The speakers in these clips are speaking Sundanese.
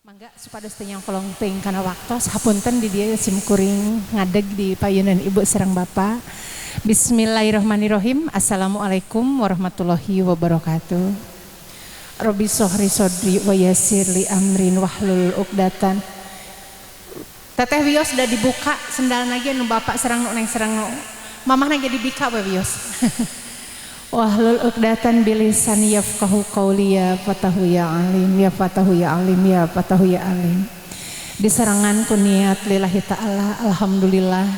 Mangga supados teu nyangkolong teuing kana waktos, hapunten di dieu sim kuring ngadeg di payunan ibu sareng bapa. Bismillahirrahmanirrahim. Assalamualaikum warahmatullahi wabarakatuh. Robbi sohri sodri wa yassir li amrin wahlul uqdatan. Teteh wios udah dibuka sendalna ge nu bapak sareng nu neng sareng nu mamahna ge dibika we wios. Wahlul uqdatan bilisan yafqahu qawli ya fatahu ya alim ya fatahu ya alim ya fatahu ya alim. Disarengan ku niat lillahi ta'ala, alhamdulillah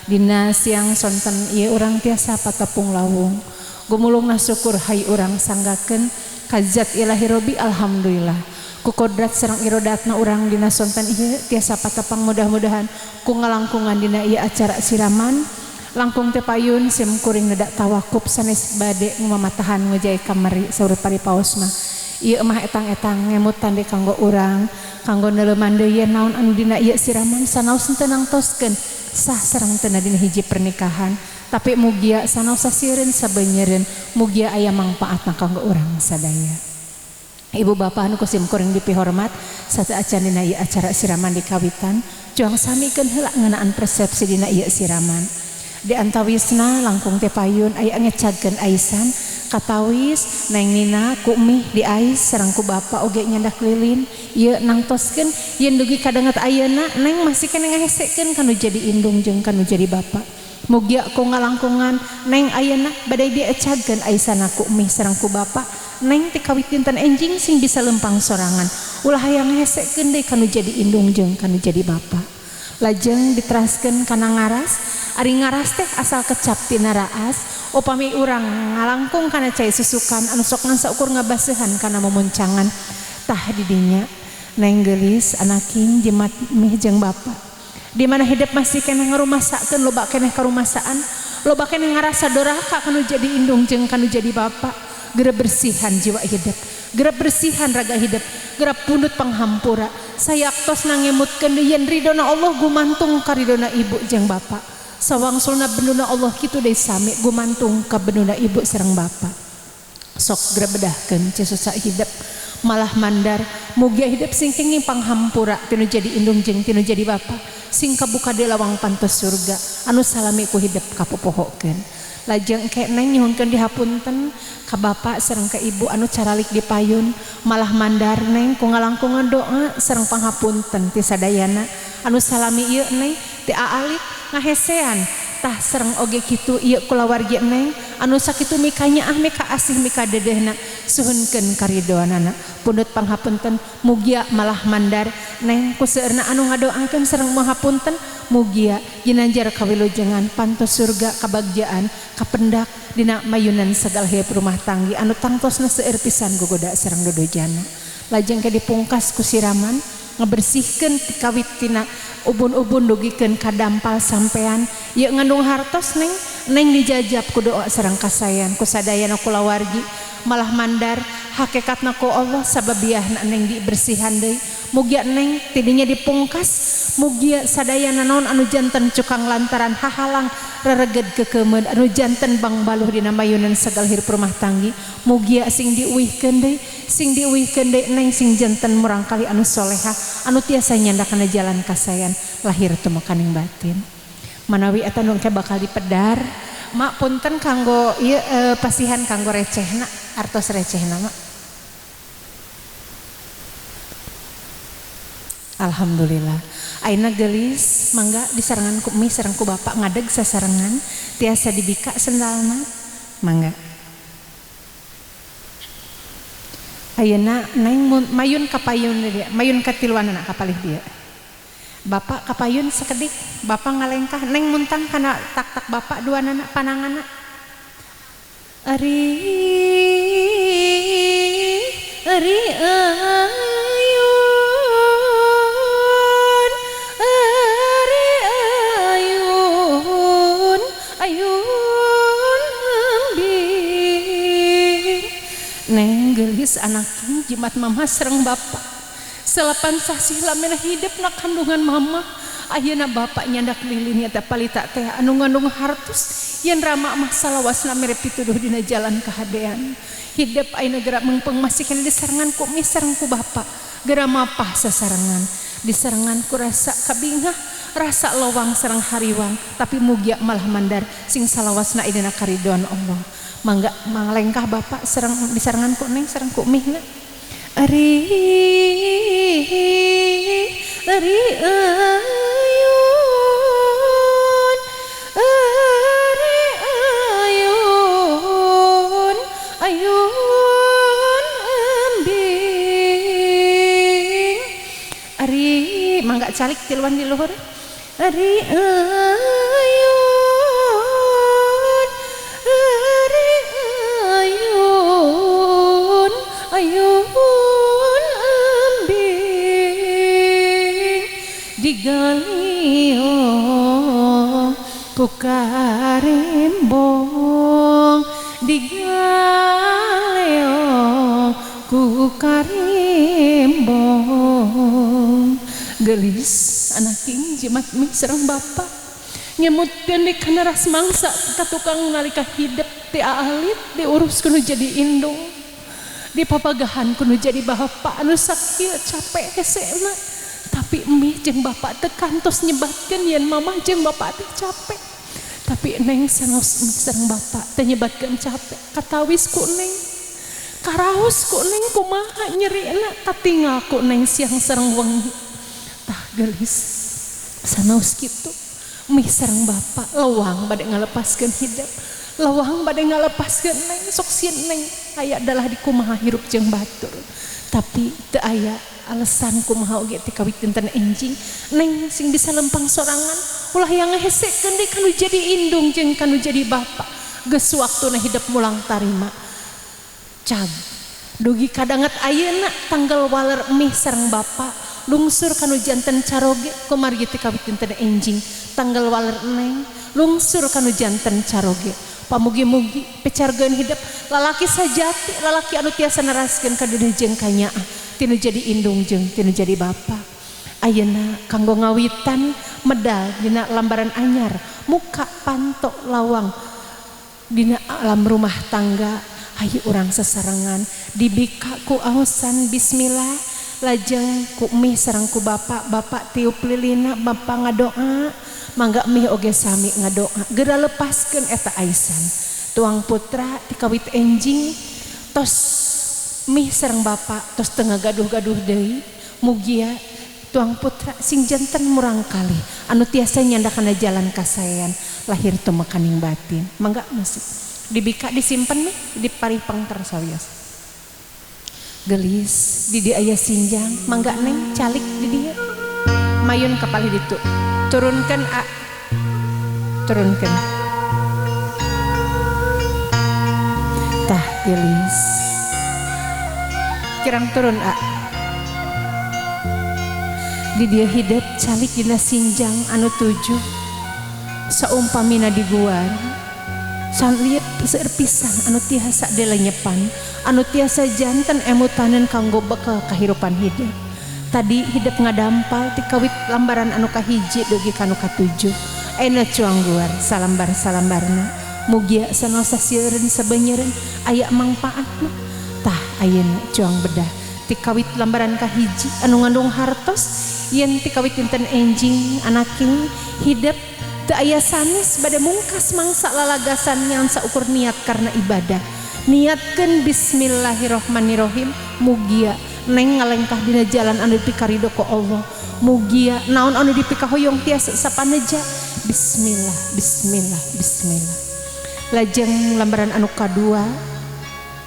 dina siang sonten ieu urang tiasa patepung lawung. Gumulungna syukur hay urang sanggakeun ka zat ilahi robbi, alhamdulillah. Ku kodrat sareng irodatna urang dina sonten ieu tiasa patepang, mudah-mudahan ku ngalangkungan dina ieu acara siraman langkung teu payun sim kuring nedak tawakup sanes bade ngumamatahan ngojay kamari. Saur paripaos mah ieu mah etang-etang ngemutan deui kanggo urang kanggo neuleuman deui naon anu dina ieu siraman sanaos teu nangtoskeun sah sareng teu dina hiji pernikahan, tapi mugia sanaos sasieureun sabeunyereun mugia aya mangpaatna kanggo urang sadaya. Ibu bapak anu ku sim kuring dipihormat, sateuacan dina ieu acara siraman di kawitan, juang samikeun heula ngeunaan persepsi dina ieu siraman. Di antawisna langkung teh payun aya ngecagkeun aisan katawis Neng Nina ku mih diais sareng ku bapa oge nyandak lilin. Ieu nangtoskeun yen dugi kadanget ayeuna Neng masih keneh ngahesekeun kanu jadi indung jeung kanu jadi bapa. Mugia ku ngalangkungan Neng ayeuna bade diecagkeun aisana ku mih sareng ku bapa. Neng ti kawit dinten enjing sing bisa lempang sorangan, ulah hayang ngahesekeun deui kanu jadi indung jeung kanu jadi bapa. Lajeng diteraskeun kana ngaras. Ari ngaras teh asal kecap tina raas. Upami urang ngalangkung kana cai susukan anu sok ngan saukur ngabaseuhan kana mumuncangan. Tah didinya Neng geulis anaking jimat mih jeung bapa. Di mana hidup masih keneh ngarumasakeun, loba keneh karumasaan, loba keneh ngarasa doraka kanu jadi indung jeung kanu jadi bapa. Geura bersihan jiwa hidup, geura bersihan raga hidup, geura pundut panghampura. Sayaktos nangemutkeun yen ridona Allah gumantung ka ridona ibu jeung bapa. Sawangsulna benduna Allah kitu deui sami gumantung ka benduna ibu sareng bapa. Sok geura bedahkeun cesusa hidup malah mandar, mugia hidup sing kenging panghampura tinu jadi indung jeung tinu jadi bapa, sing kabuka deui lawang pantos surga anu salami ku hidup kapopohokeun. Lajeng engke Neng nyuhunkeun dihapunten ka bapa sareng ka ibu anu caralik di payun malah mandar. Neng ku ngalangkungan doa sareng panghapunten ti sadayana anu salami ieu Neng ti aalik ngahesean. Tah sareng oge kitu ieu kulawargi Neng anu sakitu mikanya ah mika asih mika dedehna, suhunkeun karidoanana, pundut panghapunten. Mugia malah mandar Neng ku seueurna anu ngadoakeun sareng mahapunten, mugia ginanjar kawilujengan pantos surga kabagjaan kapendak dina mayunan sagala hirup rumah tanggi anu tangtosna seueur pisan gogoda sareng dodojana. Lajeng ke dipungkas ku siraman ngebersihkeun kawit tina ubun-ubun dugikeun ka dampal sampean ieu ngandung hartos. Neng, Neng dijajab ku doa sareng kasayan ku sadayana kulawargi malah mandar hakikatna ku Allah sababiahna Neng dibersihan deui. Mugia Neng tidinya dipungkas, mugia sadayana naon anu janten cukang lantaran hahalang rereged kekemeun anu janten bangbaluh dina mayunan sagala hirup rumah tanggi, mugia sing diuihkeun deui, sing diuihkeun deui. Neng sing janten murangkali anu soleha anu tiasa nyandak kana jalan kasayan lahir tumekaning batin. Manawi eta nu engke bakal dipedar, mak punten kanggo ieu, pasihan kanggo recehna, artos recehna, mak. Alhamdulillah. Ayeuna geulis mangga disarengan ku mi sareng ku bapak ngadeg sasarengan, tiasa dibika sendalna, mangga. Ayeuna Neng mayun ka payun dia, mayun ka tiluanana ka palih dia. Bapak ka payun sakedik, bapak ngalengkah, Neng muntang kana tak-tak bapak duanana panangana. Ari ari ayun ari ayun ayun ambing. Neng geulis anaking jimat mama sareng bapak selapan sasih lamena hidup na kandungan mama. Ayeuna bapak nyandak lilin eta palita teh anu ngandung hartos yen rama mah salawasna mere pituduh dina jalan kahadean. Hidup ayeuna gerak mengpeng masih kena disarengan ku mi sareng ku bapak. Geura mapah sasarengan diserengan ku rasa kabingah rasa lowang sareng hariwang tapi mugia malah mandar sing salawasna dina karidhoan Allah. Mangga manglengkah bapak sareng disarengan ku neng sareng ku mihna. Ari ari ayun ari ayun ayun embing ari mangga calik tiluan di luhur ari ayun ari ayun ayun embing digalio ku karembong digaleo ku karembong. Gelis anaking jimat mih sareng bapak nyemutkeun di kana ras mangsa ka tukang nalika hidep ti alit diurus kudu jadi indung dipapagahan kudu jadi bapak anu sakieu capek hesena tapi mih jeung bapak teu kantos nyebatkeun yen mamah jeung bapak teh capek tapi neng sanos mih sareng bapak teu nyebatkeun capek katawis ku neng karaos ku neng kumaha nyerina katingal ku neng siang sareng wengi. Tah gelis sanaos kitu mih sareng bapak lewang bade ngalepaskeun hidep lewang bade ngalepaskeun neng sok sieun neng aya dalah di kumaha hirup jeung batur tapi teu aya alasan kumaha oge ti kawit dinten enjing neng sing bisa lempang sorangan ulah yang ngehesekeun deui kanu jadi indung jeung kanu jadi bapak geus waktuna hidep mulang tarima cag dugi kadanget ayeuna tanggal waler mih sareng bapak lungsur kanu janten caroge kumargi ti kawit dinten enjing tanggal waler neng lungsur kanu janten caroge. Pamugi-mugi pecargeun hidep lalaki sajati lalaki anu tiasa neraskeun ka dunia jeung kanyaah tinu jadi indung jeung tinu jadi bapa. Ayeuna kanggo ngawitan medal dina lambaran anyar muka panto lawang dina alam rumah tangga hayu urang sesarengan dibika ku aosan bismillah lajeng ku mih sareng ku bapak bapak tiup lilina bapak ngadoa mangga mih oge sami ngadoa geura lepaskeun eta aisan tuang putra ti kawit enjing tos mih sareng bapak tos teu ngagaduh-gaduh deui mugia tuang putra sing janten murang kali anu tiasa nyandakana jalan kasaean lahir tumekaning batin. Mangga masih dibika disimpen mih di parih pengker sawios. Gelis di dia aya sinjang mangga neng calik di dia mayun kapalih ditu turunkan a turunkan tah gelis kirang turun a di dia hidep calik dina sinjang anu tujuh saumpamina di guar sanliep seueur pisan anu tiasa dilenyepan anu tiasa janten emutanen kanggo bekal kahirupan hidep. Tadi hidep ngadampal ti kawit lambaran anu kahiji dugi kanu katujuh ayeuna cuang guar salambar-salambarna mugia sanaos sasieureun sabeunyereun aya mangpaatna. Tah ayeuna cuang bedah ti kawit lambaran kahiji anu ngandung hartos yen ti kawit dinten enjing anaking hidep teu aya sanes bade mungkas mangsa lalagasan nyan saukur niat karena ibadah. Niatkeun bismillahirrahmanirrahim mugia neng ngalengkah dina jalan anu dipikarido ku Allah. Mugia naon anu dipikahoyong tiasa sapaneja bismillah bismillah bismillah. Lajeng lambaran anu kadua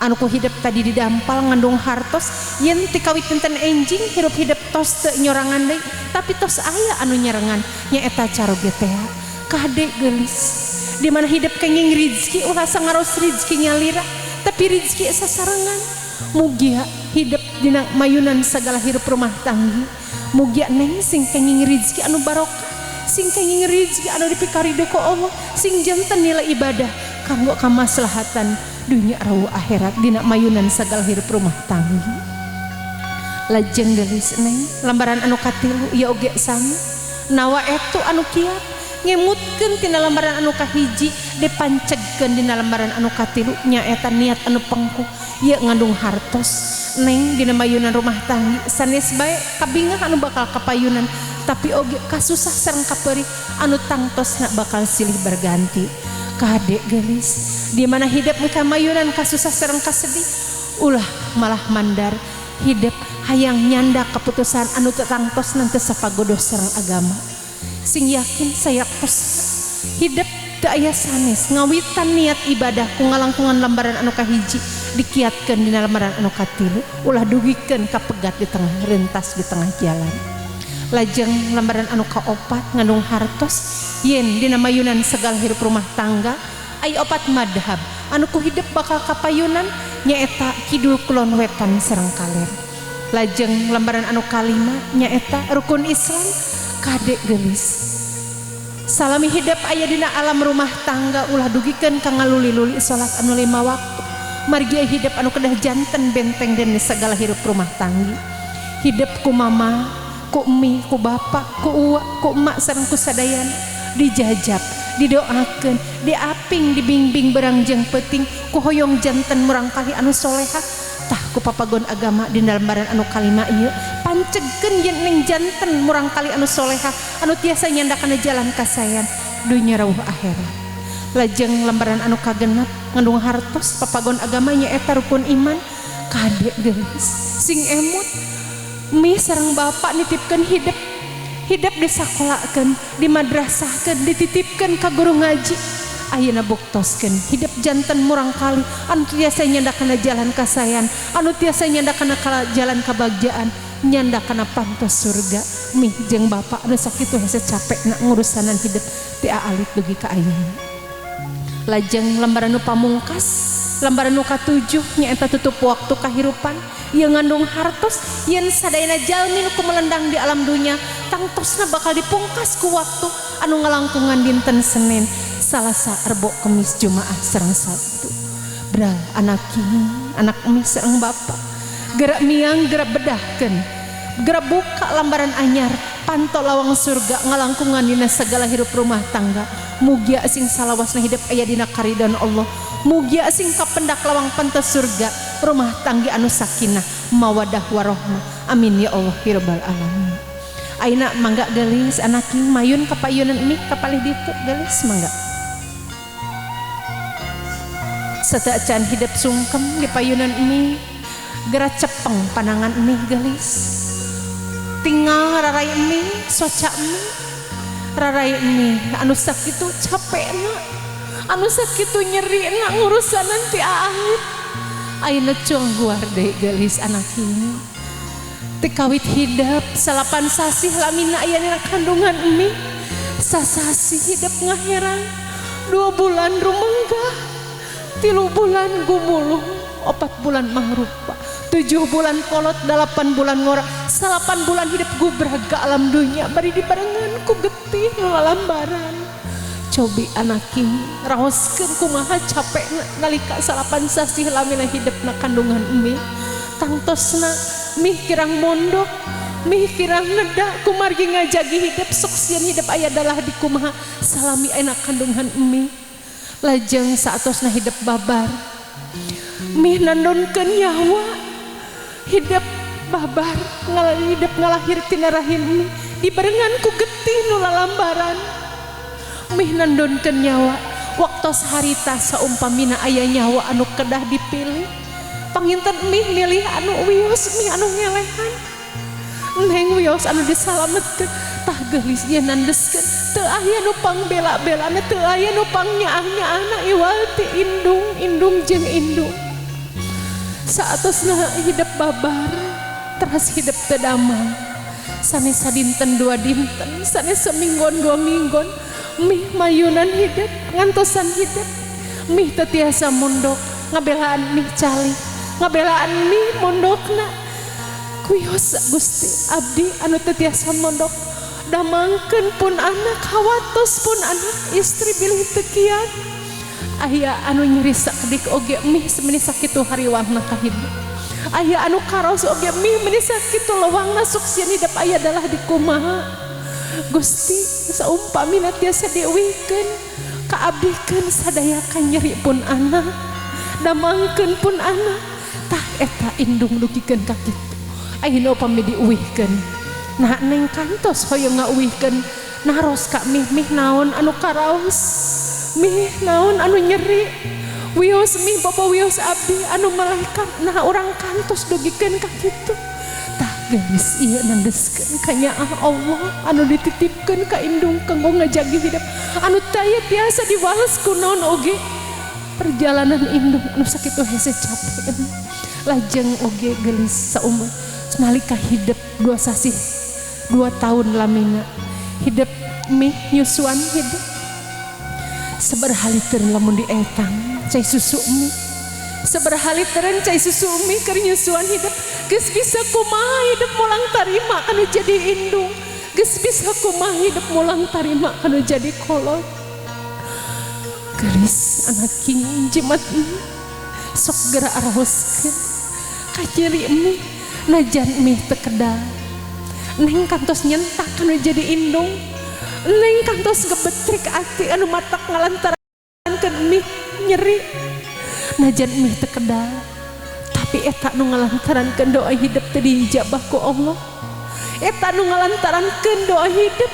anu ku hidep tadi didampal ngandung hartos yen ti kawit dinten enjing hirup hidep tos teu nyorangan deui tapi tos aya anu nyarengan nyaeta caroge teh kade geulis di mana hidep kenging rizki ulah sangaros rizki nyalira tapi rizki sasarengan. Mugia hidep dina mayunan sagala hirup rumah tanggi mugia neng sing kenging rizki anu barokah sing kenging rizki anu dipikarido ku Allah sing janten nilai ibadah kanggo kamaslahatan dunia rawu akhirat dina mayunan sagala hirup rumah tanggi. Lajeng gelis neng lambaran anu katilu ieu oge sami nawa etu anu kiat ngemutkeun tina lambaran anu kahiji dipancegkeun dina lambaran anu katilu nyaeta niat anu pengkuh Ieu ngandung hartos neng dina mayunan rumah tangga sanes bae kabingah anu bakal kapayunan tapi oge kasusah sareng kapeurih anu tangtosna bakal silih berganti. Kade geulis di mana hidup kamayunan kasusah sareng kasedih ulah malah mandar hidup hayang nyanda keputusan anu tangtosna teu sapagodos sareng agama. Sing yakin sayaktos hidup teu aya sanes ngawitan niat ibadah ku ngalangkungan lembaran anu kahiji dikiatkeun dina lembaran anu katilu ulah dugikeun kapegat di tengah rentas di tengah jalan. Lajeng lembaran anu kaopat ngandung hartos yen dina mayunan segala hirup rumah tangga aya opat madhab anu ku hidup bakal kapayunan nyaeta kidul kulon wetan sareng kaler. Lajeng lembaran anu kalima nyaeta rukun Islam. Kade geulis salami hidup aya dina alam rumah tangga ulah dugikeun ka ngaluli-luli salat anu 5 waktu. Margi hidup anu kedah janten benteng den segala hirup rumah tangga. Hidup ku mama, ku emi, ku bapak, ku uwa, ku emak sareng ku sadayana dijajab, didoakeun, diaping, dibimbing berang jeung peuting ku hoyong janten murangkali anu soleha. Tah ku papagon agama dina lembaran anu kalima ieu pancegkeun yen ning janten murangkali anu soleha anu tiasa nyandakana jalan kasayan dunya rauh akhirat. Lajeng lembaran anu kagenep ngandung hartos papagon agama nyaeta rukun iman. Kade geulis sing emut mi sareng bapak nitipkeun hidup, hidup disakolakeun, dimadrasahkeun, dititipkeun ka guru ngaji. Ayeuna buktoskeun hidup janten murangkali anu tiasa nyandakana jalan kasayan, anu tiasa nyandakana jalan kabagjaan, nyandakana pantos surga. Mih jeung bapak anu sakitu hese capek nak ngurusanan hidup ti aalit dugi ka ayeuna. Lajeng lembaran nu pamungkas, lembaran nu katujuh nyaeta tutup waktu kahirupan ieu ngandung hartos yen sadayana jalmi nu kumelendang di alam dunya tangtosna bakal dipungkas ku waktu anu ngalangkungan dinten Senin, Salasa, Rebo, Kemis, Jumaah sareng Sabtu. Bral anak kini, anak emi sareng bapak gerak miang gerak bedahkeun, gerak buka lambaran anyar panto lawang surga ngalangkungan dina segala hirup rumah tangga. Mugia sing salawasna hidup aya dina karidhan Allah, mugia sing kapendak lawang panto surga rumah tangga anu sakinah mawadah warohmah. Amin ya Allah ya rabbal alamin. Ayeuna mangga geulis anak mayun kapayunan emi kapalih ditu geulis mangga. Sateuacan hidup sungkem di payunan emi gerak cepeng panangan emi geulis tinggal rarai emi soca emi rarai emi anu sakitu capekna anu sakitu nyerina ngurusanan ti aangit. Ayeuna cuang guar deui geulis anak ini ti kawit hidup 9 sasih lamina aya dina kandungan emi, sasasih hidup ngaherang 2 bulan rumenggah, 3 bulan gumulung, 4 bulan mangrupa, 7 bulan kolot, 8 bulan ngora, 9 bulan hidup gubrag ke alam dunia bari dibarengan ku getih nu lambaran. Cobi anaki raoskeun kumaha capek nalika 9 sasih lamina hidup na kandungan emi. Tangtosna mih kirang mondok, mih kirang neda kumargi ngajagi hidup sok sieun hidup aya dalah di kumaha salami enak kandungan emi. Lajeng saatosna hidup babar mih nandonkeun nyawa hidup babar hidup ngalahir tina rahim mih dibarengan ku getih nu lalambaran. Mih nandonkeun nyawa waktos harita saumpamina aya nyawa anu kedah dipilih panginten mih milih anu wios mih anu ngelehan neng wios anu disalametkeun. Tah geulis ieu nandeskeun teu aya nu pangbela-belana, teu aya nu pangnyaah-nyaahna iwal ti indung, indung jeung indung. Saatosna hidup babar teras hidup teu damang sanes sadinten 2 dinten sanes seminggon 2 minggon mih mayunan hidup ngantosan hidup mih teu tiasa mondok ngabelaan mih calik ngabelaan mih mondokna. Kuyos Gusti abdi anu teu tiasa mondok damangkeun pun anak hawatos pun anak istri bilih teu kiat. Aya anu nyeri sakedik oge mih meni sakitu hariwangna ka hidup, aya anu karaos oge mih meni sakitu lewangna suk sieun hidup aya dalah di kumaha. Gusti saumpamina tiasa dieuwihkeun kaabdikeun sadaya kanyeri pun anak, damangkeun pun anak, Eta indung dugikeun ka kitu. Ayeuna upami diuwihkeun. Nah neng kantos hoyong ngauwihkeun naros ka mih mih naon anu karaos. Mih naon anu nyeri. Wios mih bobo wios abdi anu malaikat nah urang kantos dugikeun ka kitu. Tah geus ieu nandeskeun ka nyaah Allah anu dititipkeun ka indung kanggo ngajagi hidup anu taya tiasa diwales ku naon oge. Perjalanan indung anu sakitu hese capek. Lajeng oge gelis saumur nalika hidup 2 sasih 2 tahun lamina hidup mih nyusuan hidup sabaraha liter lamun dietang cai susu mih sabaraha literan cai susu mih keur nyusuan hidup geus bisa kumaha hidup mulang tarima kanu jadi indung geus bisa kumaha hidup mulang tarima kanu jadi kolot gelis anak king jimat sok geura araoskeun kaciri mih najan mih teu kedal neng kantos nyentak kanu jadi indung neng kantos ngebetrik ati anu matak ngalantarankeun mih nyeri najan mih teu kedal tapi eta nu ngalantarankeun doa hidup teu diijabah ku Allah eta nu ngalantarankeun doa hidup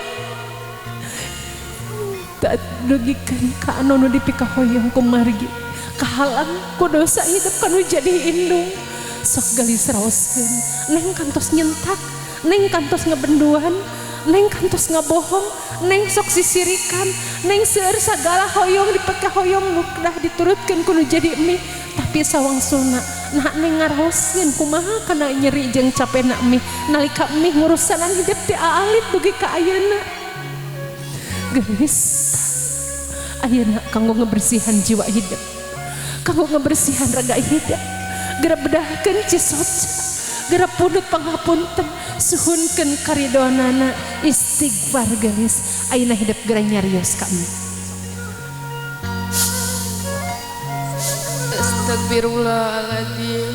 tak dugikeun ka anu nu dipikahoyong kumargi kahalang ku dosa hidup kanu jadi indung sok gelis raoskeun neng kantos nyentak neng kantos ngebenduan neng kantos ngabohong neng sok sisirikan neng seueur sagala hoyong dipake hoyong nu kedah diturutkeun ku nu jadi mih tapi sawangsulna nah neng ngaraoskeun kumaha kana nyeri jeung capena mih nalika mih ngurusanan hidup ti aalit dugi ka ayeuna gelis ayeuna kanggo ngebersihan jiwa hidup kanggo ngebersihan raga hidup geura bedahkeun cisoca geura pundut pangapunten suhunkeun karidonana istighfar gelis ayeuna hidup geura nyarios ka mih. Astagfirullahaladzim,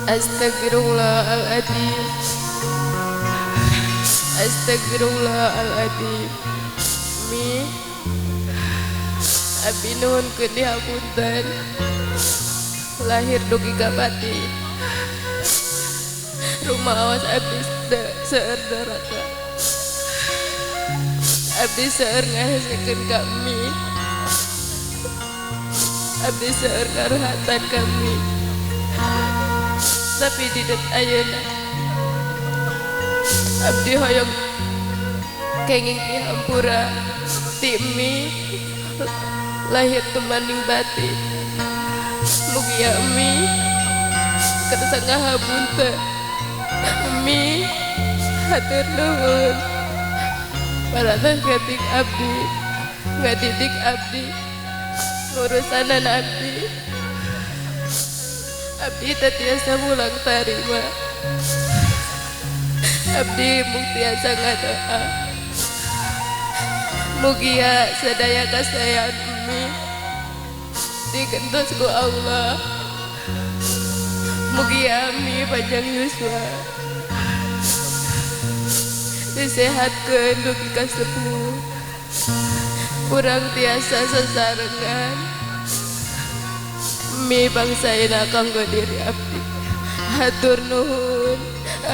astagfirullahaladzim, astagfirullahaladzim. Mi abdi nuhunkeun dihapunten lahir dugi ka batin rumah awas abdi seueur doraka abdi seueur ngahesekeun ka mi abdi seueur karuhatan kami tapi didet ayeuna abdi hoyong kenging dihampura ti mi lahir tumanding batin. Mugia mi kersa ngahabunten mi hatur nuhun parantos ngatik abdi ngadidik abdi ngurusanan abdi abdi teu tiasa mulang tarima abdi mung tiasa ngadoa mugia sadaya kasayang mi digentos ku Allah mugia mi panjang yuswa disehatkeun dugi ka sepuh urang tiasa sasarengan mi bangsaina kanggo diri abdi hatur nuhun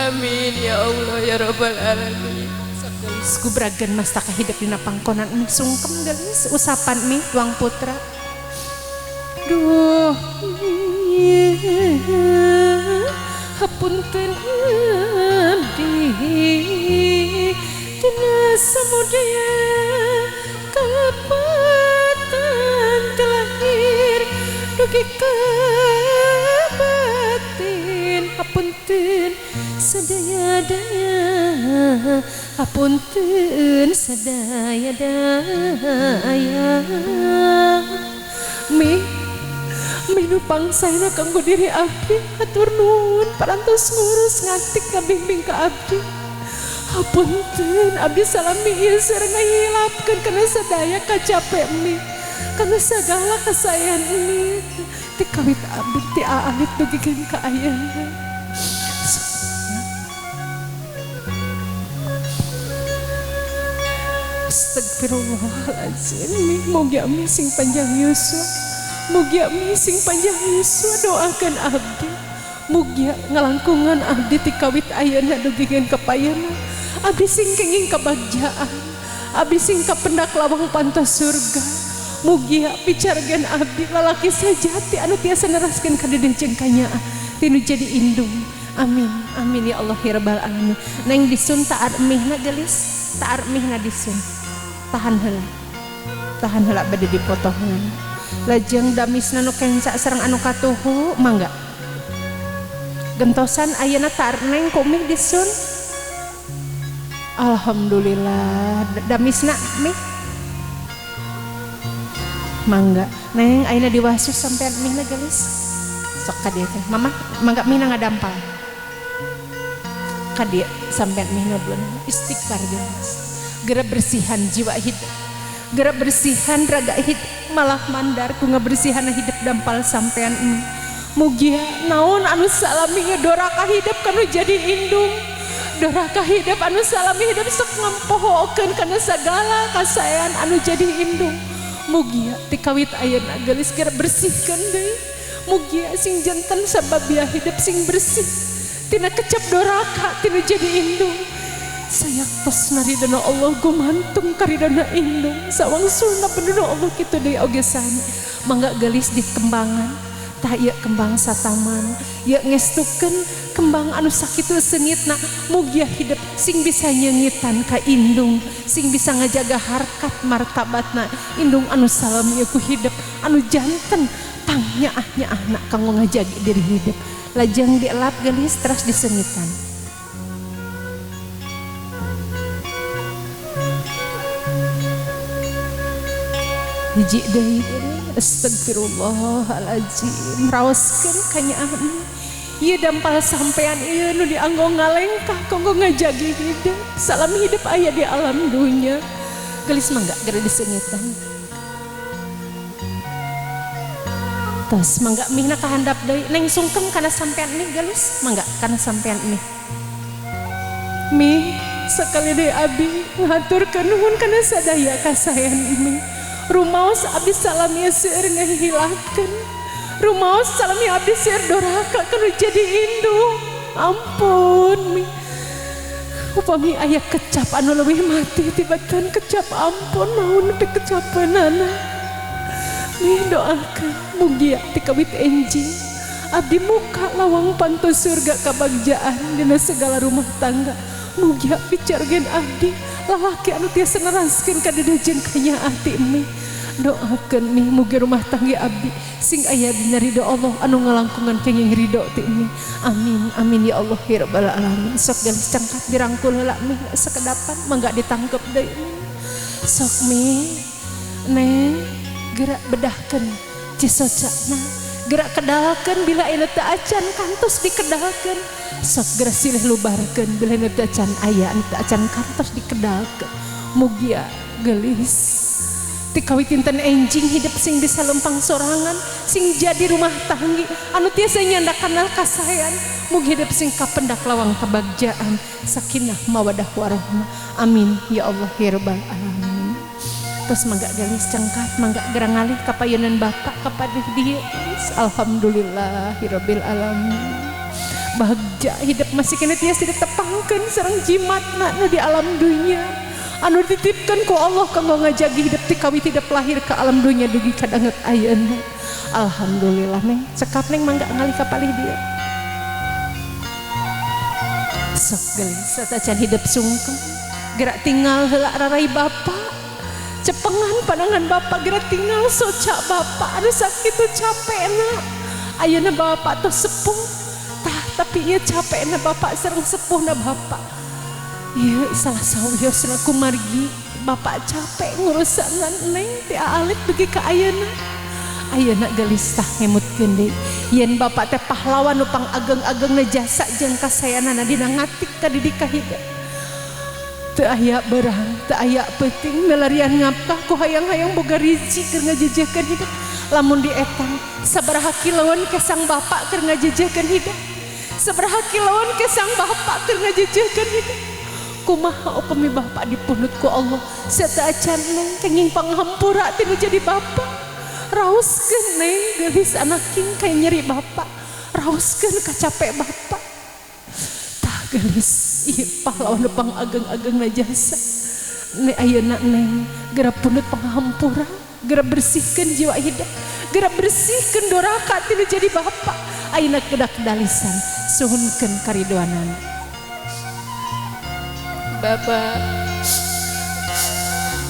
amin ya Allah ya rabbal alamin. Gelis gubragan mastaka hidup dina pangkonan mi sungkem gelis usapan mi tuang putra. Duh hapunten abdi tina samudaya kalepatan telahir dugi ka batin hapunten sadaya-daya hapunten sadaya-daya mi minu pangsaena kanggo diri abdi hatur nuhun parantos ngurus ngatik ngabimbing ka abdi hapunten abdi salami ieu sareng ngahilapkeun kana sadaya kacape mi kana sagala kasaean mi ti kawit abdi ti aalit dugikeun ka ayeuna. Astagfirullahaladzim mi moga mi sing panjang yuswa Mugia mi sing panjang yuswa doakeun abdi. Mugia ngalangkungan abdi ti kawit ayeuna dugikeun ka payuna. Abdi sing kenging kabagjaan. Abdi sing kapendak lawang panto surga. Mugia picargen abdi lalaki sejati anu tiasa neraskeun ka dedeh jeung kanyaah tinu jadi indung. Amin amin ya Allah ya rabbal alamin. Neng disun taar mihna gelis, taar mihna disun. Tahan heula. Tahan heula bade dipotongan. Lajeng damisna nu kenca sareng anu katuhu mangga. Gentosan ayeuna taar neng kumih disun. Alhamdulillah damisna mih. Mangga neng ayeuna diwasus sampean mihna gelis. Sok ka dieu teh. Mama mangga mihna ngadampal. Ka dieu sampean mihna dua istighfar gelis. Geura bersihan jiwa hidup. Geura bersihan raga hidup malah mandar ku ngabersihan hidup dampal sampean mih. Mugia naon anu salami doraka hidup kanu jadi indung. Doraka hidup anu salami hidup sok ngampohokeun kana sagala kasaean anu jadi indung. Mugia ti kawit ayeuna geulis geura bersihkeun deui. Mugia sing janten sababia hidup sing bersih tina kecap doraka tina jadi indung. Sayaktos naridana Allah gumantung karidana indung. Sawangsulna penduduk Allah kitu deui oge sami. Mangga geulis di kembangan. Tah ieu kembang sataman, ieu ngestukeun kembang anu sakitu seungitna. Mugia hidup sing bisa nyeungitan ka indung, sing bisa ngajaga harkat martabatna indung anu salam ieu ku hidup anu janten tang nyaah-nyaahna kanggo ngajagi diri hidup. Lajeng dielap geulis terus diseungitan. Hiji deui astagfirullahaladzim raoskeun ka nyaahna. Ieu dampal sampean ieu nu dianggo ngalengkah kanggo ngajagi hidup. Salam hidup aya di alam dunya. Geulis mangga geura diseungitan. Tos mangga mihna kahandap deui. Neng sungkem kana sampean mih geulis. Mangga kana sampean mih. Mih sakali deui abdi ngaturkeun nuhun kana sadaya kasaean mih. Rumaos abdi salami seueur ngahilakeun. Rumaos salami abdi seueur doraka kanu jadi indung. Ampun mi. Upami aya kecap anu leuwih mati tibatan kecap ampun naon nepi kecapeunana. Mi doakeun mugia ti kawit enjing abdi muka lawang panto surga kabagjaan dina segala rumah tangga. Mugia picargen abdi lalaki anu tiasa neraskeun ka dedeh jeung kanyaah ti mi. Doakeun mi mugi rumah tangga abdi sing aya dina ridho Allah anu ngalangkungan kenging ridho ti mi. Amin amin ya Allah ya rabbal alamin. Sok geus cangkat dirangkul heula mi sakedapan mangga ditangkep deui. Sok mi neng gerak bedahkeun cisocana, gerak kedalkeun bila ayeuna teu acan kantos dikedalkeun. Sok geura silih lubarkeun bila ayeuna teu acan aya teu acan kantos dikedalkeun. Mugia geulis ti kawit dinten enjing hidup sing bisa lempang sorangan, sing jadi rumah tanggi anu tiasa nyandakan kasaean. Mugi hidup sing kapendak lawang kabagjaan, sakinah mawadah warahmah. Amin ya Allah ya rabbal alamin. Terus mangga gelis cengkat, mangga gerang ngalih ka payunan bapak kapadih dieu. Alhamdulillahirabbil alamin. Bagja hidup masih kena tiasa ditepangkeun sareng jimatna nu di alam dunya. Anu dititipkeun ku Allah kanggo ngajagi hidup ti kawit hidup lahir ke alam dunya dugi ka danget ayeuna. Alhamdulillah neng, cekap neng mangga ngalih ka palih dieu. Sok geulis satacan hidup sungkem, gerak tinggal heula rarai bapak. Cepengan pandangan bapak gerak tinggal soca bapak anu sakitu capekna. Ayeuna bapak tos sepuh. Tah tapi ieu capekna bapak sareng sepuhna bapak. Ieu salah sawiosna kumargi bapak capek ngurusanan neng ti aalit dugi ka ayeuna. Ayeuna geulis tah ngemutkeun deui. Yen bapak teh pahlawan nu pangageng-agengna jasa jeung kasayanana dina ngatik ka didika hidup. Teu aya berang, teu aya peuting milarian ngapkah ku hayang-hayang boga rizki keur ngajejehkeun hidup. Lamun dietang sabaraha kiloan kesang bapak keur ngajejehkeun hidup. Sabaraha kiloan kesang bapak keur ngajejehkeun hidup. Kumaha upami bapak dipunut ku Allah, sateu acan neng kenging panghampura tinu jadi bapak. Raoskeun neng geulis anak king ka nyeri bapak. Raoskeun ka capek bapak. Tah geulis ieu pahlawan nu pangageng-agengna jasa. Ne ayeuna neng geura pundut panghampura, geura bersihkeun jiwa hidup, geura bersihkeun doraka tinu jadi bapak. Ayeuna kedak dalisan suhunkeun karidoanan. Bapak,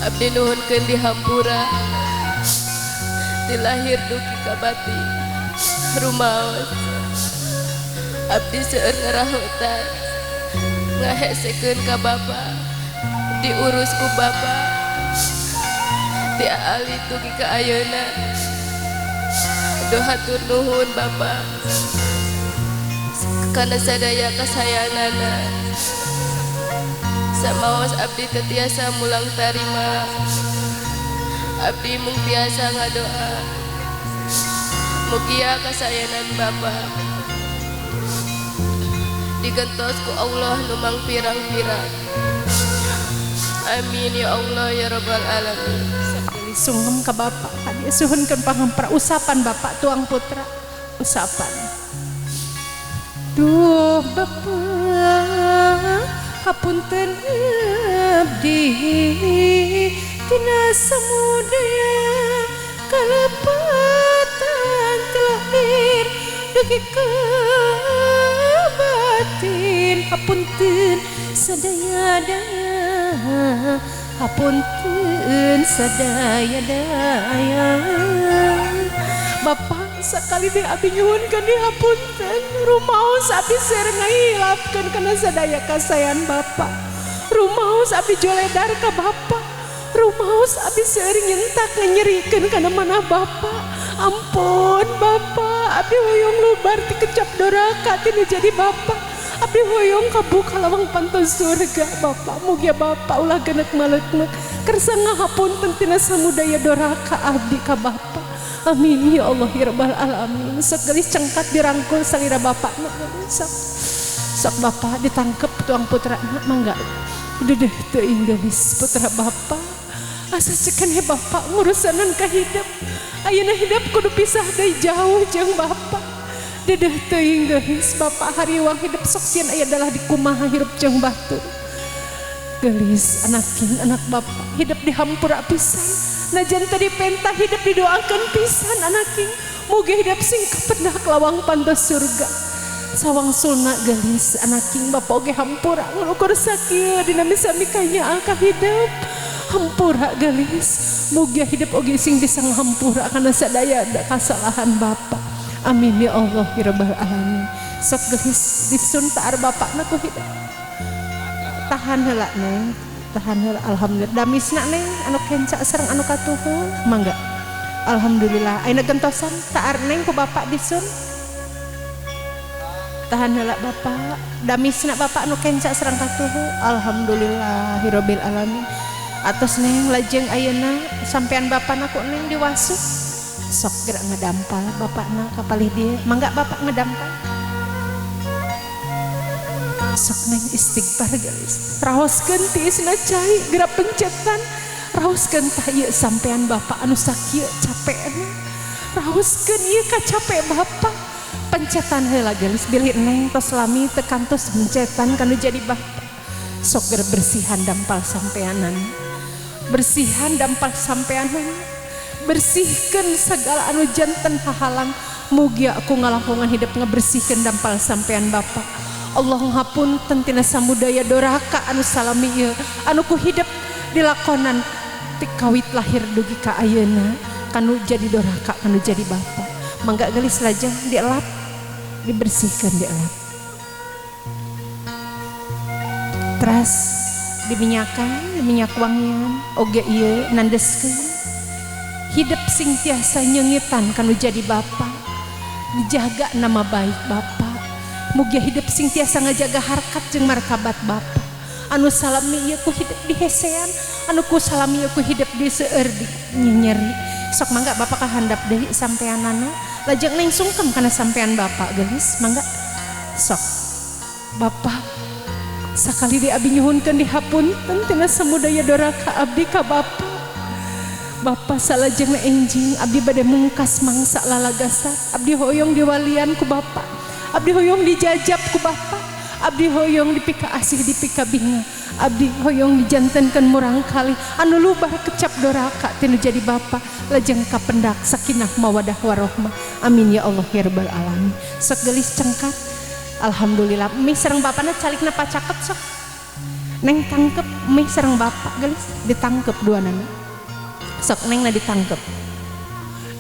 abdi nuhunkeun dihampura. Dilahir dugi ka batin rumaos. Abdi seueur ngarahotan ngahesekeun ka bapa, diurus ku bapa. Ti alit dugi ka ayeuna. Duh hatur nuhun bapa kana sadaya kasayanganna. Samaos abdi teu tiasa mulang tarima. Abdi mung tiasa ngadoa. Mugia kasayanan bapa digentos ku Allah nu mangpirang-pirang. Amin ya Allah ya rabbal alamin. Sungkem ka bapak kadieu suhunkeun pangampura usapan bapak tuang putra usapan. Duh bapak hapunten abdi tina samudaya kalepatan telahir dugi ka batin. Hapunten sadaya daya, hapunten sadaya daya. Bapak sakali deui abdi nyuhunkeun dihapunten. Rumaos abdi seur ngahilapkeun kana sadaya kasayan bapak. Rumaos abdi joledar ka bapak. Rumaos abdi seur nyentak nganyerikeun kana manah bapak. Ampun bapak, abdi hoyong lubar ti kecap doraka tinu jadi bapak. Abdi hoyong kabuka lawang panto surga bapak. Mugia bapak ulah genek malekmek kersa ngahapunten tina samudaya doraka abdi ka bapak. Amin ya Allah ya rabbal alamin. Sok geulis cengkat dirangkul salira bapak mah. Sok sok bapak ditangkep tuang putra mangga. Dedeh teuing geulis putra bapak. Asa cekan he bapak ngurusanan ka hidup. Ayeuna hidup kudu pisah deui jauh jeung bapak. Dedeh teuing geulis bapak hariwang hidup sok sieun aya dalah dikumaha hirup jeung batur. Geulis anakin anak bapak hidup dihampura pisan. Najan tadi pentah hidup didoakan pisan anaking. Mugi hidup sing kapendak lawang panto surga. Sawang sulna geulis anaking bapak oge hampura ngukur sakieu dina misami kanya ka hidup. Hampura geulis. Mugi hidup oge sing bisa ngahampura kana sadaya kasalahan bapak. Amin ya Allah ya rabbal alamin. Sok geulis disun taar bapakna ku hidup. Tahan heula neng. Tahan heula alhamdulillah. Damisna neng anu kenca sareng anu katuhu mangga. Alhamdulillah. Ayeuna gentosan taar neng ku bapak disun. Tahan heula bapak. Damisna bapak anu kenca sareng katuhu. Alhamdulillahirabbil alamin. Atos neng lajeng ayeuna sampean bapana ku neng diwasuh. Sok gerak ngedampal bapakna ka palih dieu. Mangga bapak ngedampal. Sok neng istighfar geulis. Raoskeun tiisna cai geura pencetan. Raoskeun tah ieu sampean bapak anu sakieu capekna. Raoskeun ieu kacape bapak. Pencetan heula geulis bilih neng tos lami teu kantos pencetan kanu jadi bapak. Sok geura bersihan dampal sampeanan. Bersihan dampal sampeanan. Bersihkeun segala anu janten hahalang. Mugia aku ngalangkungan hidup ngebersihkeun dampal sampean bapak. Allah ngapunten tina samudaya doraka anu salami ieu anu ku hidup dilakonan ti kawit lahir dugi ka ayeuna kanu jadi doraka kanu jadi bapak. Mangga geulis lajeng dielap, dibersihkeun dielap. Teras diminyakan, minyak wangian oge ieu nandeskeun. Hidup sing tiasa nyengitan kanu jadi bapak. Dijaga nama baik bapak. Mugia hidup sing tiasa ngajaga harkat jeung martabat bapak. Anu salami ieu ku hidup dihesean, anu ku salami ieu ku hidup di seueur di nyinyeri. Sok mangga bapak kahandap deui sampeanana. Lajeng neng sungkem kana sampean bapak geulis mangga. Sok bapak sakali di abi nyuhunkeun dihapunten tina samudaya doraka abdi ka bapak. Bapak salajengna enjing abdi bade mungkas mangsa lalagasan. Abdi hoyong diwalian ku Bapak. Abdi hoyong dijajab ku Bapak. Abdi hoyong dipika asih dipika binga. Abdi hoyong dijantenkeun murangkalih anu lubar kecap doraka tinu jadi Bapak lajeng kapendak sakinah mawadah warohmah. Amin ya Allah ya rabbal alamin. Sok geulis cengkat. Alhamdulillah mih sareng bapana calikna pacaket sok. Neng tangkep mih sareng bapak geulis ditangkep duanana. Sok nengna ditangkep.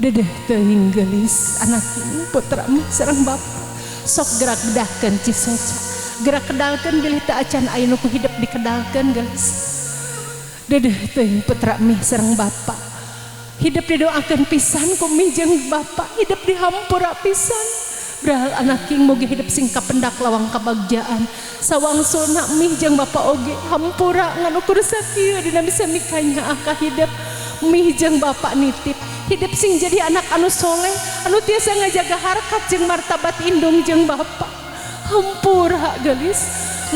Dedeh teuing geulis anak putra mih sareng bapak. Sok gerak bedahkeun cisoca. Gerak kedalkeun bilih teu acan aya nu ku hidep dikedalkeun geulis. Dedeh teuing putra mih sareng bapak. Hidep didoakeun pisan ku mih jeung bapak, hidep dihampura pisan. Berahal anak king moge hidup sing kapendak lawang kabagjaan. Sawangsulna mih jeung bapak oge hampura ngan ukur sakieu dina bisa mikanyaah ka hidep. Mih jeung bapak nitip hidup sing jadi anak anu soleh anu tiasa ngajaga harkat jeung martabat indung jeung bapak. Hampura geulis.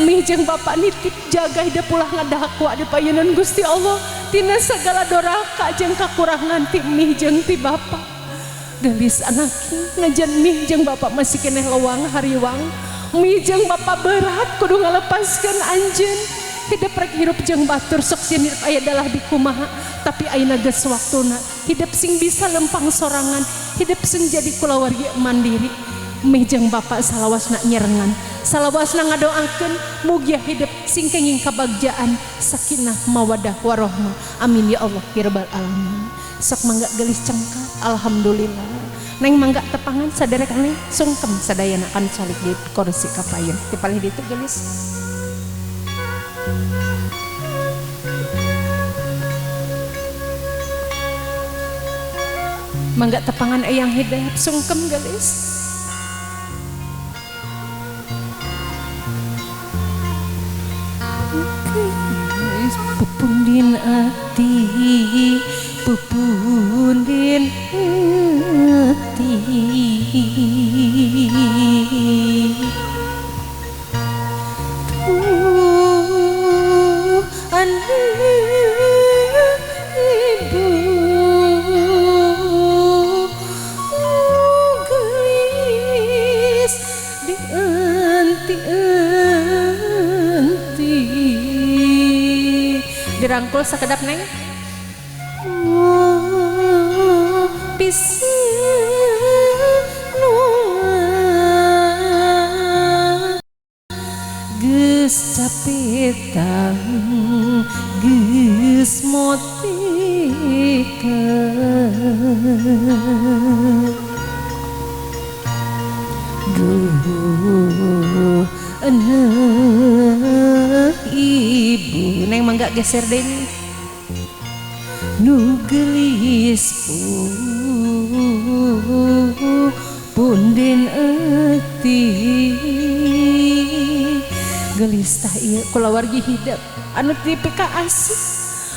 Mih jeung bapak nitip jaga hidup ulah ngadakwa di payunan Gusti Allah tina sagala doraka jeung kakurangan ti mih jeung ti bapak. Gelis anak ngajan mih jeung bapak masih keneh lewang hariwang. Mih jeung bapak berat kudu ngalepaskeun anjeun. Hidup rek hirup jeung batur sok sieun hidup aya dalah dikumaha tapi ayeuna geus waktuna hidup sing bisa lempang sorangan, hidup sing jadi kulawargi mandiri. Mih jeung bapak salawasna nyerengan, salawasna ngadoakeun mugia hidup sing kenging kabagjaan sakinah mawadah warohmah. Amin ya Allah ya rabbal alamin. Sok mangga gelis cengkat. Alhamdulillah. Neng mangga tepangan saderek neng sungkem sadayana kan calik di kursi kapayun. Di palih ditu gelis. Mangga tepangan eyang hidayat sungkem gelis. Pupundin ati, pupundin ati. Tuh anak ibu gelis dianti-anti. Dirangkul sakedap neng. Bisa geus capetang geus motika. Duh anak ibu neng mangga geser deui. Nu gelis punden ati. Gelis tah ieu kulawargi hidep anu dipika asih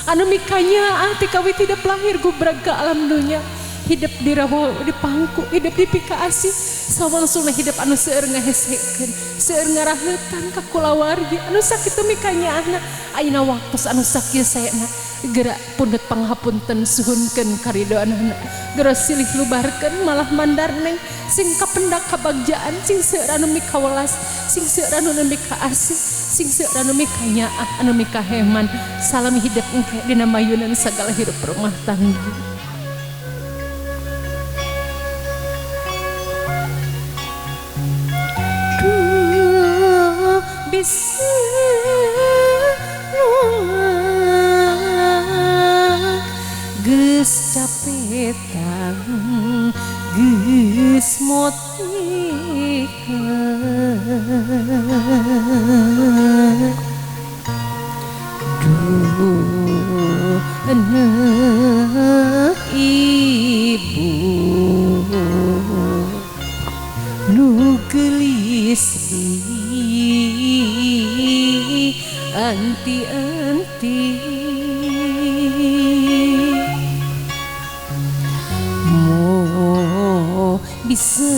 anu mikanyaah ti kawit hidep lahir gubrag ka alam dunya. Hidep dirawa dipangku, hidep dipika asih sawangsulna hidep anu seueur ngahesekeun, seueur ngaraheutan ka kulawargi anu sakitu mikanyaahna. Ayeuna waktos anu sakieu saena gerak pundut panghapunten suhunkeun karidoanana. Geura silih lubarkeun malah mandar neng sing kapendak kabagjaan, sing seueur anu mikawelas, sing seueur anu mikaasih, sing seueur anu mikanyaah, anu mikaheman. Salam hidep engke dina mayunan sagala hirup rumah tangga. Duh bisa geus capetang geus motika. Duh anak ibu nu gelis di anti-anti. Mo bisa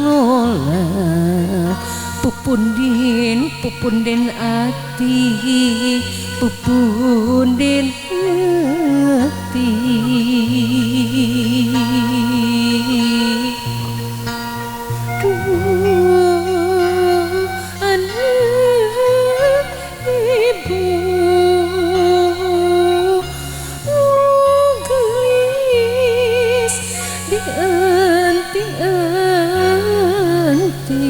nolak pupundin pupundin ati, pupundin ati. Duh anak ibu gelis dianti-anti.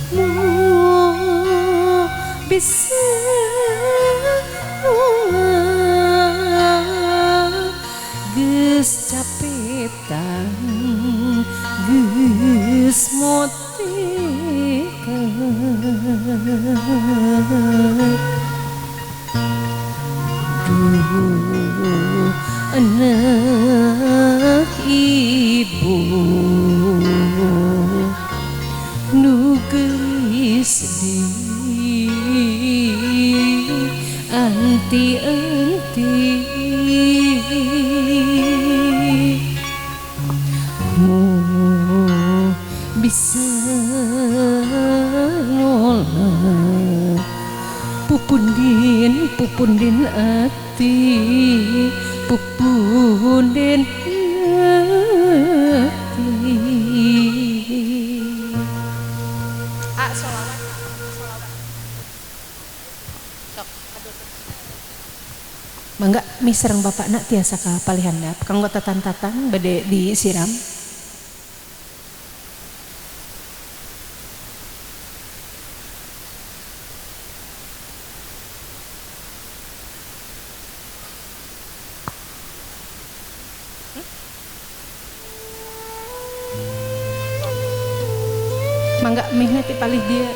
Mu bisa geus capetan geus motekan. Duh anak ibu nu geulis di anti-anti. Mu bisa nolak pupundin pupundin ati, pupundin ati. Ah, sholawat, sholawat. Sok, aduh. Mangga mi sareng bapakna tiasa ka palihandap kanggo tatan-tatan bade disiram. Mangga mihna ti palih dia.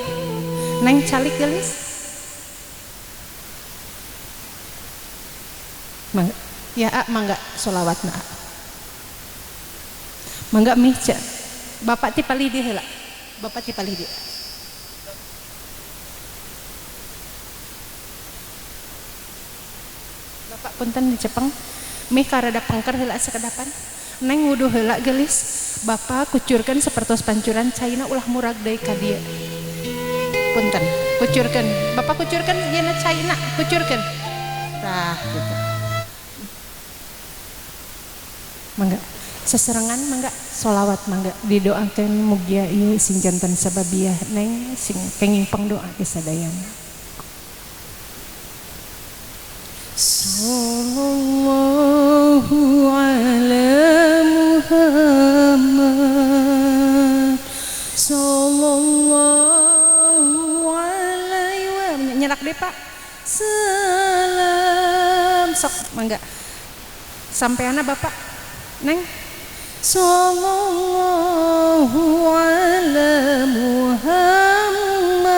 Neng calik gelis. Mangga ya a mangga sholawatna. Mangga mih ca. Bapak ti palih dia heula. Bapak ti palih dia. Bapak punten dicepeng. Mih karada pengker heula sakedapan. Neng wuduh heula gelis. Bapak kucurkan sapertos pancuran caina ulah murag deui ka dieu. Punten, kucurkan. Bapak kucurkan yeuna caina, kucurkan. Tah gitu. Mangga seserengan mangga solawat mangga didoakeun mugia ieu sing janten sababiah neng sing kenging pangdoa ti sadayana. Sallallahu ala Muhammad sallallahu alaihi wa nyelak deh Pak. Salam sok mangga sampeana Bapak neng. Sallallahu ala Muhammad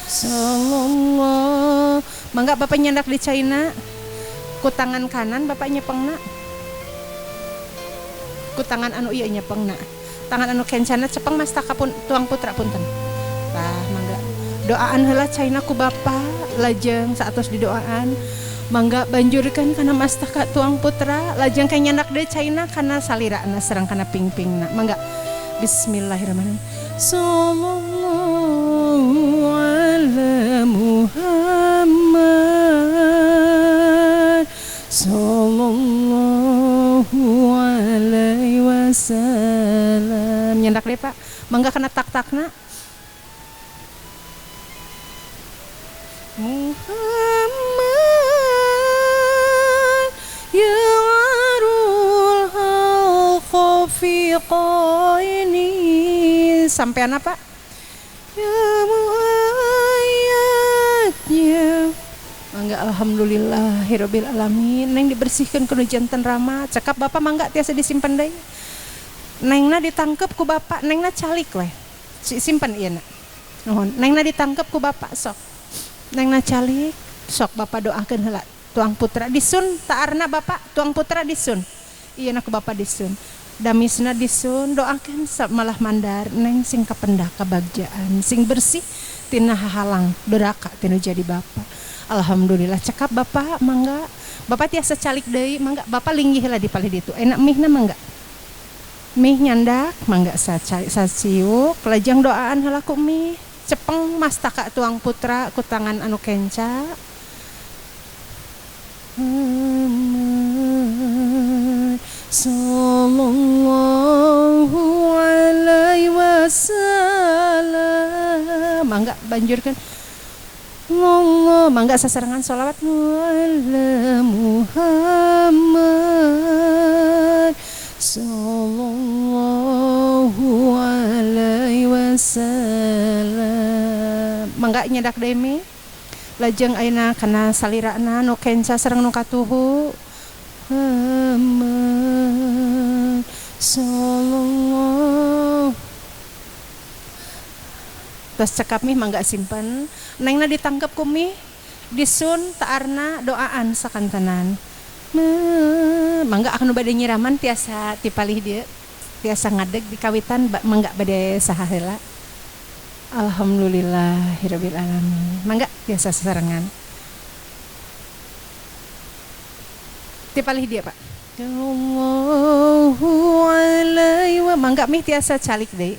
sallallahu. Mangga Bapak nyandak di China ku tangan kanan Bapak nyepengna, ku tangan anu ieu nyepengna, tangan anu kencana cepeng mas takapun tuang putra punten. Tah mangga doaan heula China ku Bapak lajeng saatos didoaan. Mangga banjurkan kana mastaka tuang putra lajeng ka nyandak deui China kana salirana sareng kana pingpingna. Mangga bismillahirrahmanirrahim. Sallallahu ala Muhammad sallallahu alaihi wasallam. Nyandak deui Pak. Mangga kana tak-takna. Muhammad ya arul khafiqaini. Sampean apa? Ya muayyad ya. Mangga alhamdulillahirabbil alamin. Neng dibersihkan kudu janten rahmat. Cekap Bapak mangga tiasa disimpen deui. Nengna ditangkep ku Bapak, nengna calik weh. Simpen ieu na. Nuhun. Nengna ditangkep ku Bapak sok. Nengna calik sok Bapak doakeun heula tuang putra disun taarna Bapak tuang putra disun. Ieu na ku Bapak disun. Damisna disun doakeun malah mandar neng sing kapendah kabagjaan sing bersih tina hahalang doraka tinu jadi Bapak. Alhamdulillah cekap Bapak mangga. Bapak tiasa calik deui mangga. Bapak linggih heula di palih ditu. Enak mihna mangga. Mih nyandak mangga saciuk lajeng doaan heula ku mih. Cepeng mastaka tuang putra ku tangan anu kenca. Muhammad sallallahu alaihi wasallam. Mangga banjurkeun. Allah, mangga sasarengan sholawat ala Muhammad sallallahu alaihi wasallam. Mangga nyedak deui lajeng ayeuna kana salirana nu kenca sareng nu katuhu. Muhammad sallallahu. Tos cekap mih mangga simpen. Nengna ditangkep ku mih disun taarna doaan sakantenan. Mangga anu bade nyiraman tiasa tipalih dieu, tiasa ngadeg di kawitan mangga bade saha heula. Alhamdulillahirabbil alamin. Mangga tiasa sasarengan. Tipalih dieu Pak. Allahu alaihi wa mangga mih tiasa calik deui.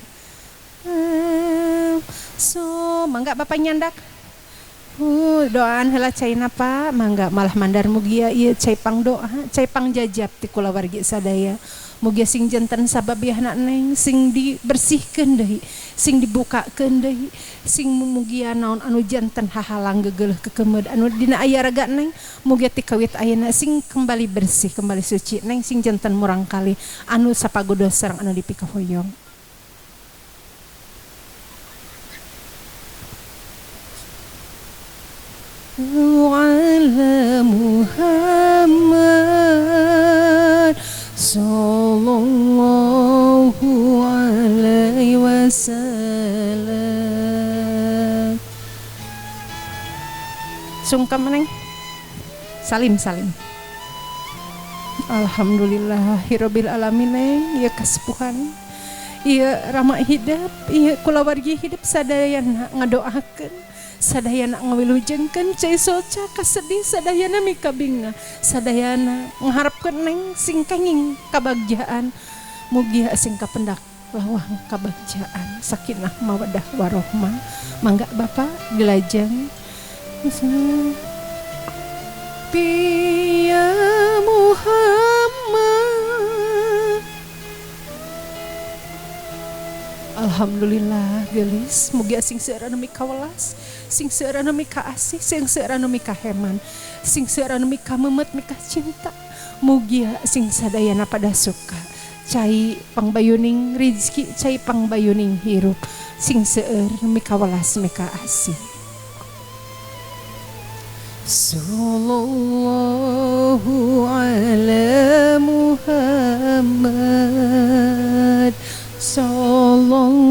So mangga bapak nyandak. Doaan heula caina Pak, mangga malah mandar mugia ieu cai pang doa, cai pang jajab ti kulawargi sadaya. Mugia sing janten sababiahna neng sing dibersihkeun deui, sing dibukakeun deui, sing mugia naon anu janten hahalang gegeleuh kekemeud anu dina aya raga neng, mugia ti kawit ayeuna sing kembali bersih, kembali suci neng sing janten murang kali anu sapagodos sareng anu dipikahoyong. Ala Muhammad sallallahu alaihi wasallam. Sungkem neng. Salim salim. Alhamdulillahirabbil alamin neng, ieu kasepuhan. Ieu rama hidup, ieu kulawargi hidup sadayana ngadoakeun. Sadayana ngawilujengkeun cai soca kasedih sadayana mikabinga sadayana ngharapkeun neng sing kenging kabagjaan mugia sing kapendak lawang kabagjaan sakinah mawaddah warohmah. Mangga Bapak dilajeng. Ya Muhammad. Alhamdulillah gelis mugia sing seueur anu mikawelas, sing seueur anu mikaasih, sing seueur anu mikaheman, sing seueur anu mikamemet mikacinta, mugia sing sadayana pada suka cai pangbayuning rizki, cai pangbayuning hirup, sing seueur mikawelas mikaasih. Sallallahu ala Muhammad sallallahu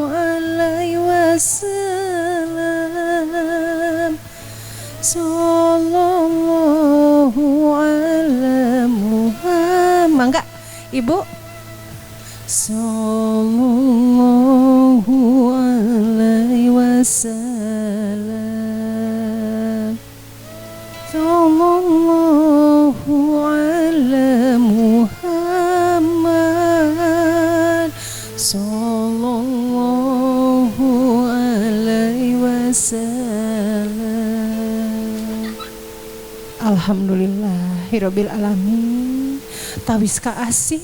alaihi wasallam sallallahu ala Muhammad. Mangga Ibu. Sallallahu alaihi wasallam sallallahu ala Muhammad sallallahu alaihi wasallam. Alhamdulillahirabbil alamin. Tawis kaasih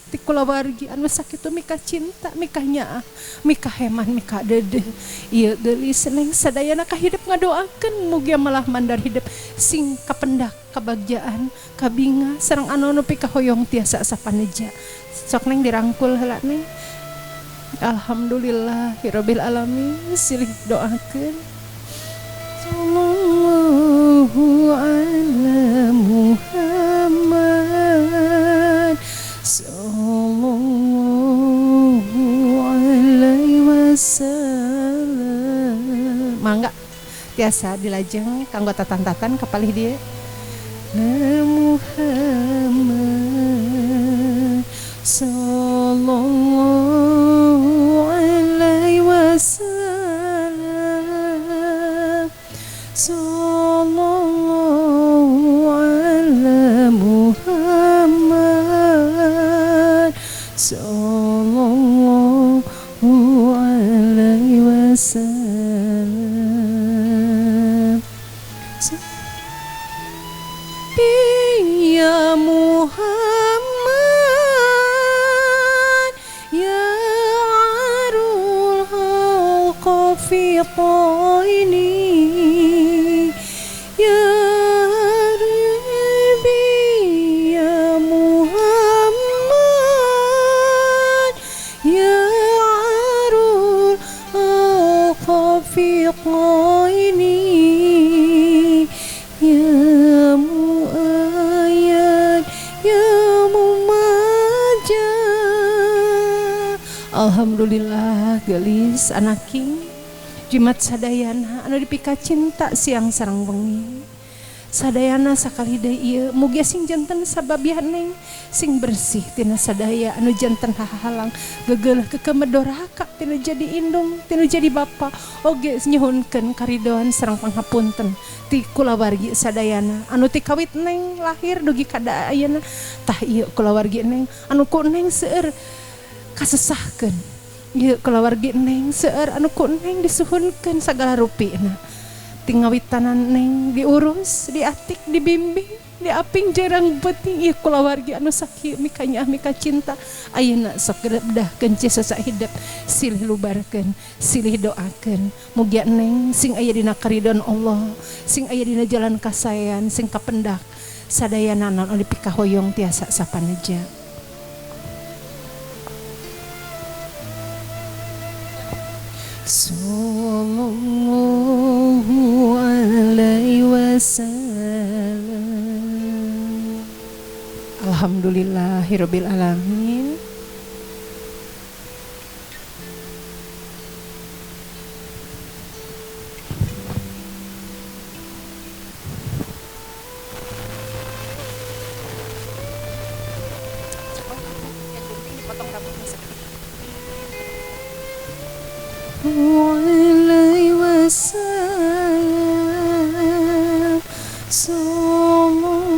ti kulawargi anu sakitu mika cinta, mika nyaah, mika heman, mika dedeh. Ieu geulis neng sadayana kahidup ngadoakeun mugia malah mandar hidup sing kapendak kabagjaan, kabinga sareng anu nu pikahoyong tiasa sapaneja. Sok neng dirangkul heula neng. Alhamdulillahirabbil alamin silih doakeun. Sallallahu ala Muhammad sallallahu alaihi wasallam. Mangga tiasa dilajeng kanggo tatan-tatan kapalih dieu. Muhammad sallallahu alaihi wasallam sallallahu ala Muhammad sallallahu alaihi الخافقين يا ربي يا محمد يا عرور الخافقين يا مؤيد يا ممجد. Alhamdulillah gelis anaking jimat sadayana anu dipika cinta siang sareng wengi sadayana sakali deui ieu mugia sing janten sababiah neng sing bersih tina sadaya anu janten hahalang gegeuleuh kekemed doraka tina jadi indung tina jadi bapa oge nyuhunkeun karidoan sareng panghapunten ti kulawargi sadayana anu ti kawit neng lahir dugi ka ayeuna tah ieu kulawargi neng anu ku neng seueur kasesahkeun ieu kulawargi neng seueur anu ku neng disuhunkeun sagala rupina tingawitanan neng diurus, diatik, dibimbing, diaping jarang penting ieu kulawargi anu sakieu mikanya mika cinta ayeuna sok bedahkeun sesa hidup silih lubarkeun silih doakeun mugia neng sing aya dina karidon Allah sing aya dina jalan kasaean sing kapendak sadayana naon dipikahoyong tiasa sapaneja. Sallallahu alaihi wasallam. Alhamdulillahirabbil alamin. Alaihi wasallam sallallahu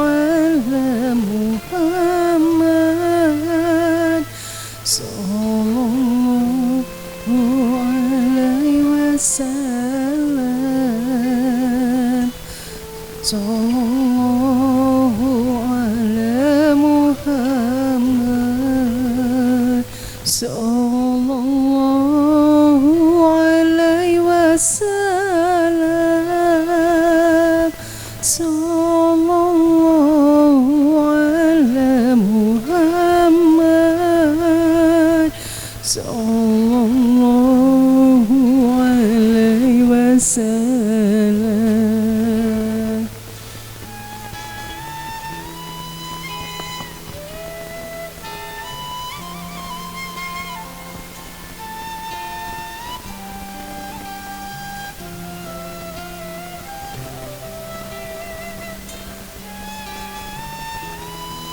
ala Muhammad sallallahu alaihi wasallam sallallahu ala Muhammad sallallahu alaihi wasallam sallallahu ala Muhammad sallallahu alaihi wasallam.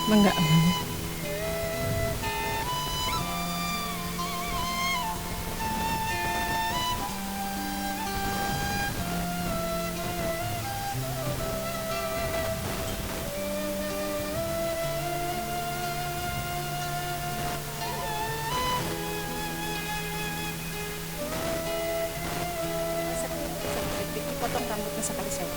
Mangga. Potong rambutnya sekali saya.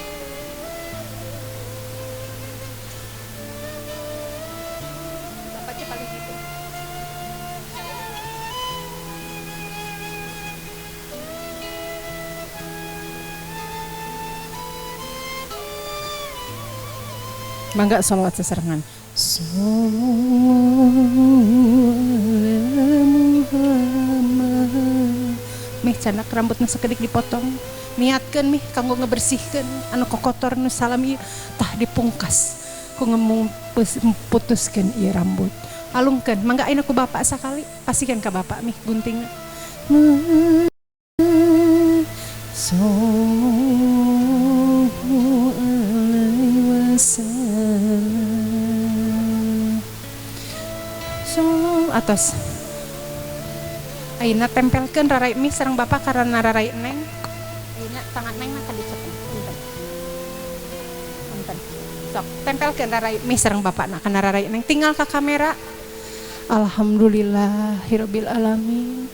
Paling gitu. Mangga sholawat seserengan. Mih canak rambutna sakedik dipotong. Niatkeun mih kanggo ngebersihkeun anu kokotor nu salam ieu tah dipungkas ku putuskeun ieu rambut. Alungkeun mangga ayeuna ku bapak sakali pasihkeun ka bapak mih guntingna. Sallallahu alaihi wasallam. Atas. Ayeuna tempelkeun rarai mih sareng bapak karena rarai neng. Ayeuna tangan neng mah dicepeng. Punten. Punten. Sok tempelkeun rarai mih sareng bapak na kana rarai neng tinggal ka kamera. Alhamdulillahirabbil alamin.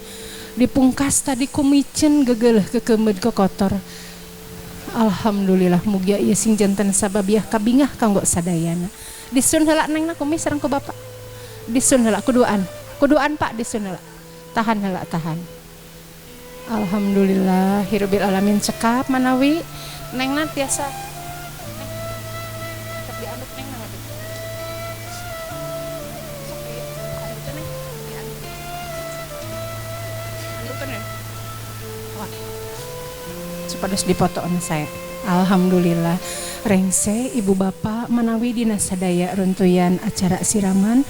Dipungkas tadi kumicen gegeleuh kekemeud kokotor. Alhamdulillah mugia ieu sing janten sababiah kabingah kanggo sadayana. Disun heula neng na kumis sareng ku bapak. Disun heula kuduan. Kuduan Pak disun heula. Tahan heula tahan. Alhamdulillah hirubil alamin cekap manawi nengna tiasa sok dianduk neng na gitu. Sok dianduk neng, dianduk. Andukeun ya. Wah. Supados dipoto saya. Alhamdulillah. Rengse ibu bapak manawi dina sadaya runtuyan acara siraman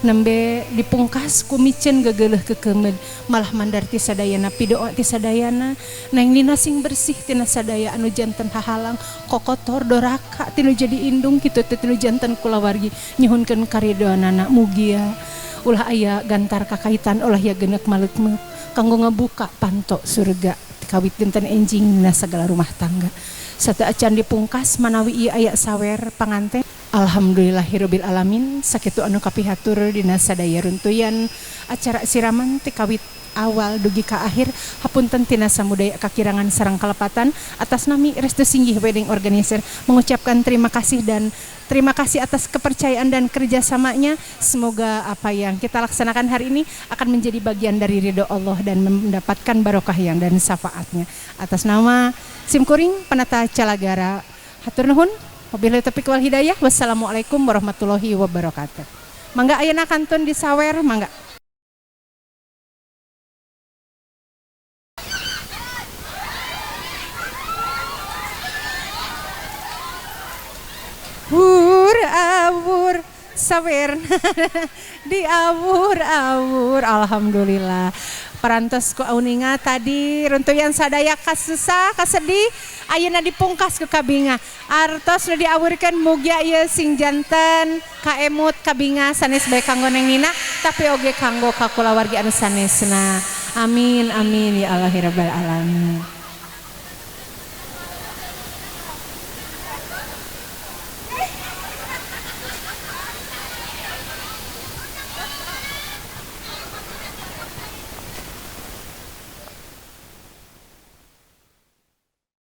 nembe dipungkas ku miceun gegeleuh kekemed malah mandar ti sadayana pidoa ti sadayana neng Nina sing bersih tina sadaya anu janten hahalang kokotor doraka tinu jadi indung kitu teh tinu janten kulawargi nyuhunkeun karidoanana mugia ulah aya gantar kakaitan ulah ya genek maleukmeuk kanggo ngabuka panto surga kawit dinten enjing dina sagala rumah tangga. Satu acan dipungkas manawi ieu aya sawer panganten. Alhamdulillahirabbil alamin sakitu anu kapihatur dina sadaya runtuyan acara siraman ti kawit awal dugi ka akhir. Hapunten tina samudaya kakirangan sareng kalepatan. Atas nami Restu Singgih Wedding Organizer mengucapkan terima kasih dan terima kasih atas kepercayaan dan kerjasamanya. Semoga apa yang kita laksanakan hari ini akan menjadi bagian dari ridho Allah dan mendapatkan barokah yang dan syafaatnya. Atas nama Simkuring Penata Calagara, hatur nuhun. Wabillahi taufiq wal hidayah. Wassalamualaikum warahmatullahi wabarakatuh. Mangga ayeuna kantun disawer, mangga. Hur awur sawer di awur awur. Alhamdulillah. Parantos ku auninga tadi runtuyan sadaya kasusah kasedih ayeuna dipungkas ku kabinga. Artos nu diawurkeun mugia ieu sing janten kaemut kabinga sanes bae kanggo Neng Nina tapi oge kanggo kakulawargi anu sanesna. Amin amin ya Allah ya rabbal alamin.